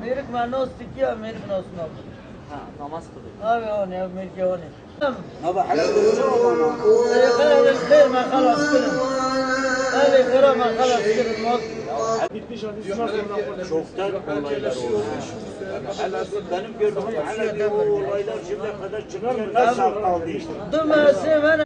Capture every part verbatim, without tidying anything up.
Mêrik me nas dikiya, mêrik nas nabin. Ha, namaz kılıyor. Abi o ne, mêrik o ne? Naba hele bir şey olmaz. Xêr, xêr, me xelas kirin. Abi xêra me xelas kirin. Çoktan olaylar oldu. Benim gördüğüm hele bir o olaylar şimdiye kadar çıkmayan nasıl kaldı işte. Dur, ben size ben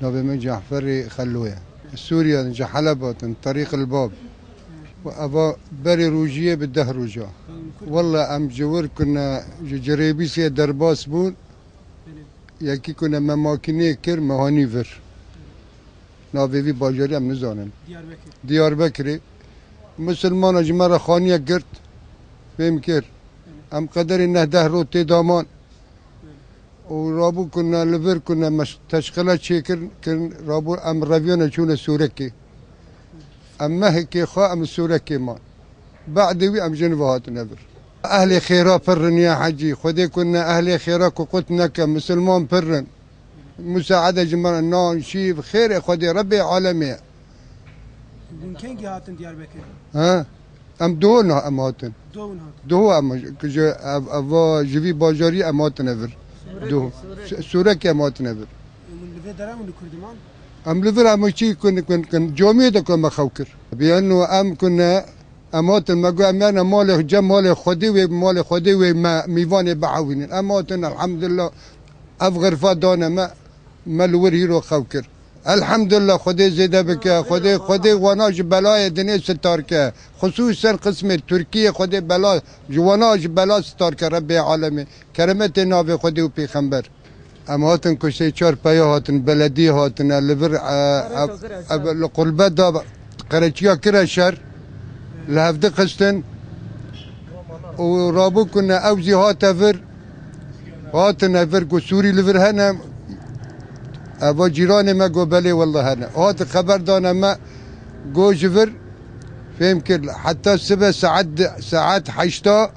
Navê min Caferê Xelo ye. Sûriye ji Heleb hatin, Terîq el Bab. Û eva berê rojiyê bi deh roja. Walla em ji wir ku ne, ji Cirêbîsê derbas bûn, yekî ku ne me makînê kir, me hanî vir. Navê vî bajarî em nizanin. Diyarbekir. Diyarbekirê. Misilmana ji me re xaniye girt. Fêm kir. Em qederê neh deh roj tê daman. Û rabû ku ne li vir ku ne meş-, teşqile çêkir, kirin, rabû em reviyane çûne Sûrekê. Em mehekê xwe em li Sûrekê man. Badê wî em jin ve hatine vir. Ehlê xêra pir in ya hecî. Xwedê ku ne ehlê xêra ku qut neke, misilman pir in. Musaade ji me re nan, şîv, xêrê Xwedê Rebbê alemê ye. Hûn kengî hatin Diyarbekir? Ha? Em duho na em hatin. Duho hûn hatin? Duho em ji, ev, eva ji vî bajarî em hatine vir. Sûrekê, duho. Sûrekê. Sû-, Sûrekê em hatine vir. Hûn li vê dere hûn li Kurdiman? Em li vir em çî kun, kun, kun, camiyê de ku me xew kir. Biyano em ku ne, em hatin me got em yane malê, cem malê Xwedê wê, malê Xwedê wê me mîvanê biewînin. Em hatin elhamdulillah ev xirfa dane me, me li wir hîro xew kir. Elhamdulillah Xwedê zêde bike, Xwedê, Xwedê wana ji belayê dinê sitar ke. Xusûsen qismê Tirkiyê Xwedê bela, ji wana ji bela sitar ke Rebbê alemê. Keremetê navê Xwedê û Pêxember. Em hatin ku sê çar peya hatin, belediyê hatine, li vir, e, ev, ev, li qurbet da qereçiya kire şer, li hevdi xistin û rabû ku ne ew zî hate vir, hatine vir ku Sûrî li vir hene, eva cîranê me got belê welle hene. Hat xeber dane me got ji vir fêm kir, heta sibe saet, saet heşta,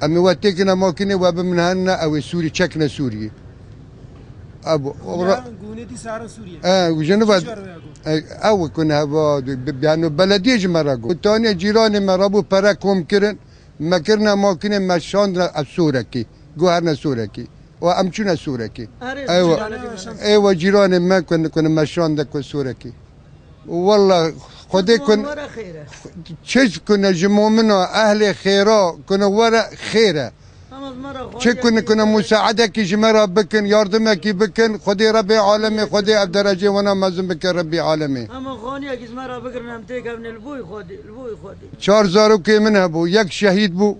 em ê we têkine makînê we bi min hene, ew ê Sûrî çekine Sûriyê. Ev, Gune, gune dîsa herin Sûriyê. E, ji nû ve, Çi car veya got? E, ew ku ne heva, bi, bi, yani belediyê ji me re got. Taniye cîranê me re bû pere kom kirin, me kirine makînê me şandine ev Sûrekî. Got herne Sûrekî. Û em çûne Sûrekî. Erê, Eywa, cîranê me şand. Eywa cîranê me ku, ku me şande ku Sûrekî. Walla Xwedê kun, were xêr e. Çi kune ji momina ehlê xêra kune were xêr e. Ama ji me re Çi xwariye kune kune musaadekî ji me re bikin, yardimekî bikin, Xwedê Rebbê alemê, Xwedê ev derecê wana mezin bike Rebbê alemê. Ama xaniyekî ji me re bigirin, em têkevin li boy Xwedê, li boy Xwedê. Çar zarokê min hebû, yek şehîd bû.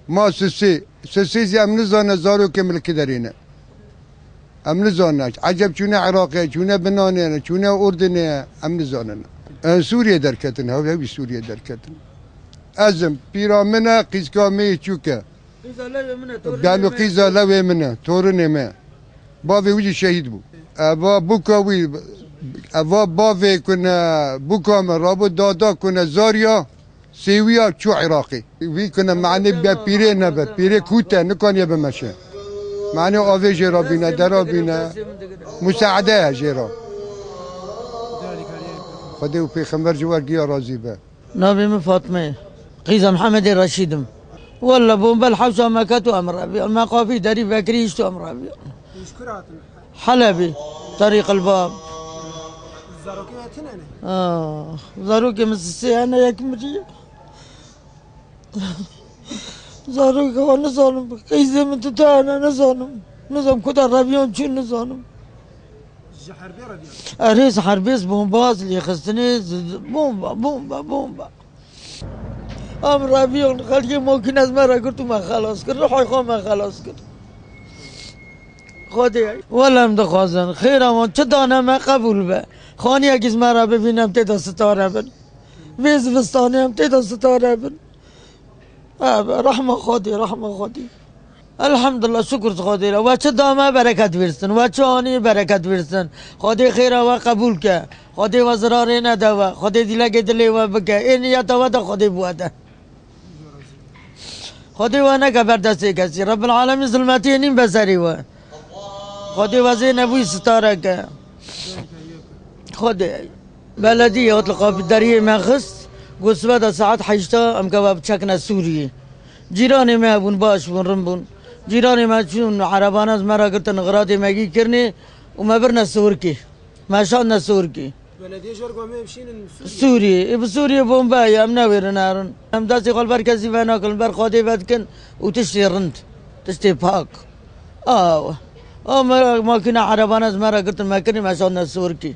Ma sisê, sisê zî em nizane zarokê min li ki derê ne. Em nizane. Eceb çûne Iraqê, çûne Binanê ne, çûne Urdunê ye, em nizanin. Em Sûriyê derketin, hev hevî Sûriyê derketin. Ez im, pîra min e, qîzka me yê çûk e. Qîza lewê min e, torunê Gelo me. Qîza lewê min e, torunê me. Bavê wî jî şehîd bû. Eva bûka wî, eva bavê kune, bûka me, rabû dada kune Zarya. Sêwiya çû Iraqê. Wî kune manê be pîrê nebe, pîrê kût e, nikaniye bimeşe. Manê avê jê re bîne, dera bîne, musaade ye jê re. Xwedê û pêxember ji we giya razî be. Navê min Fatme ye. Qîza Mihemedê Reşîd im. Welle bombe li hewşa me ket û em reviyan. Me qafî derî vekirî hişt û em reviyan. Ji kur hatin? Helebî, Terîq el Bab. Zarokê we tune ne? Ah, zarokê min sisê hene, yek miriye. Zarokê we nizanim, qîzê min tu te hene nizanim. Nizanim ku te reviyan çû nizanim. Ji herbê reviyan? Erê, ji herbê, ji bombaz, lêxistinê, z-, z-, bomba, bomba, bomba. Em reviyan, xelkê makîne ji me re girt û me xelas kir. Ruhê xwe me xelas kir. Xwedê, wele em dixwazin, xêra wan çi dane me qebûl be. Xaniyekî ji me re bibîne, em tê de sitare bin. Vê zivistanê em tê de sitare bin. Ev, rehma Xwedê, rehma Xwedê. Elhamdulillah, şükür Xwedê re. We çi da me bereket versin, we çi anî bereket versin. Xwedê xêra we qebûl ke. Xwedê we zirarê nede we. Xwedê dîlegê dilê we bike. Ê niyeta we de Xwedê bi we de. Xwedê we neke ber destê kesî. Rebbil Alemîn zilmetiyê nîn be serê we. Xwedê we zê nebûyî sitare ke. Xwedê. Beledîye hat li qapîderiyê me xist. Got sibe de saet heşta em keva biçekine Sûriyê. Cîranê me hebûn, baş bûn, rin bûn. Cîranê me çûn, erebana ji me re girtin, xiratê me gî kirinê û me birine Sûrkê. Me şandine Sûrkê. Belediye jor gomê bişînin Sûriyê. Sûriyê. Ê bi Sûriyê bombe ye, em newêrin herin. Em destê xwe li ber kesî venakin, li ber Xwedê vedikin û tiştê rind, tiştê pak. Aw. Aw me makîna erebana ji me re girtin, me kirin, me şandine Sûrkê.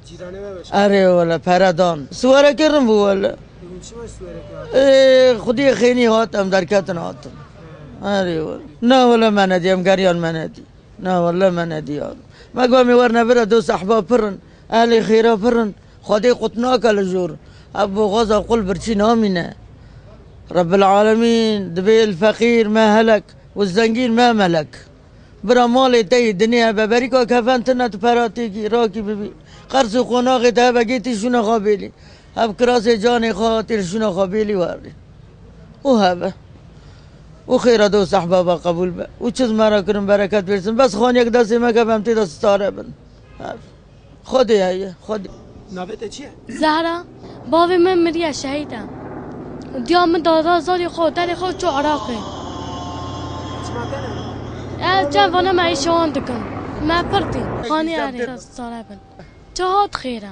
Cîranê me beş. Erê wele, pere dan. Siwarekê rin bû wele. Hûn çima siwarekê hatin? Ê, xwediyê xênî hat, em derketin hatin. Erê wele. Na wele me nedî, em geriyan me nedî. Na wele me nedî ya. Me got em ê werne bire, dost ehbab pir in. Ehlê xêra pir in. Xwedê qut nake li jor. Ev boxaza qul birçî namîne. Rebbil Alemîn dibê il feqîr me helek û zengîn me melek. Bira malê te yî dinê hebe berîka kefen tine tu pera têkî rakî bibî. Qers û qonaxê te hebe gê tî şûna xwe bêlî. Hev kirasê canê xwe tê li şûna xwe bêlî werî. Û hebe. Û xêra dost ehbaba qebûl be. Û çi ji me re kirin bereket versin. Bes xaniyek destê me keve em tê de sitare bin. Hev. Xwedê heye, Xwedê. Navê te çi ye? Zehra, bavê min miriye, şehîd e. Diya min dada zarê xwe, derê xwe çû Iraqê. Çima te ne? Ez çend vana me îşewan dikim. Me pirtî. Xanî erê. Sare bin. Çi hat xêr e.